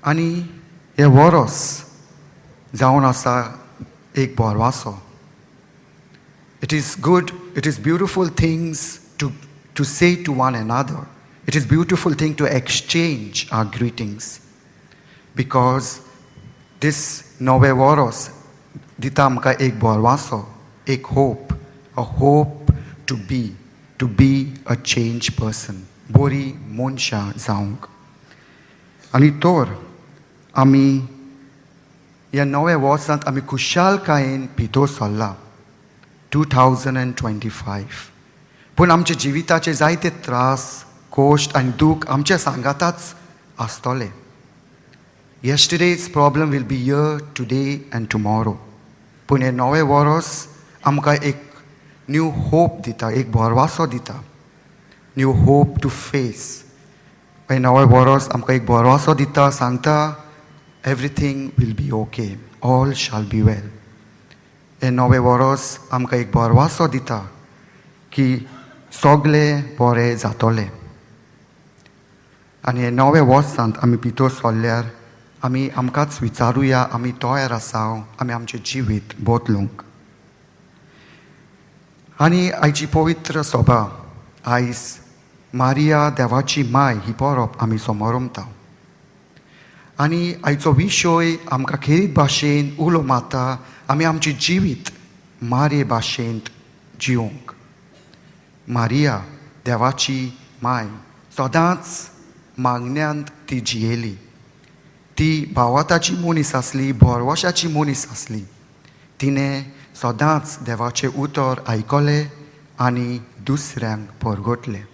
आनी हें वरोस जावन आसा एक भरवासो. It is good, it is beautiful things to say to one another. It is beautiful thing to exchange our greetings because this नवें वरोस दिता आमकां एक भरवासो, एक hope, a hope to be a change person, बरी मनशां जावंक. आनी तर आमी ह्या नव्या वर्सांत आमी खुशालकायेन भितर सरला, 2025. पूण आमच्या जिविताचे जायते त्रास, कश्ट आनी दूख आमच्या सांगाताच आसतले. Yesterday's problem will be here today and tomorrow. पूण हें नवें वरोस आमकां एक न्यू होप दिता, एक भरवासो दिता, न्यू होप टू फेस. हें नवें वरोस आमकां एक भरवासो दिता, सांगता, everything will be okay, all shall be well. हें नवें वरोस आमकां एक भरवासो दिता की सगळें बरें जातलें. आनी हे नवे वर्सांत आमी भितर सरल्यार आमी आमकांच विचारुया, आमी तयार आसा आमी आमचें जिवीत बदलूंक? आनी आयची पवित्र सभा, आयज मारिया देवाची माय ही परब आमी समोरमता. आनी आयचो विशय आमकां खेरीत भाशेन उलो मारता, आमी आमचें जिवीत मारये भाशेंत जिवंक. मारिया देवाची माय सदांच मागण्यांत ती जियेली. ती भावार्थाची मनीस आसली, भरवशाची मनीस आसली. तिणें सदांच देवाचें उतर आयकलें आनी दुसऱ्यांक परगटलें.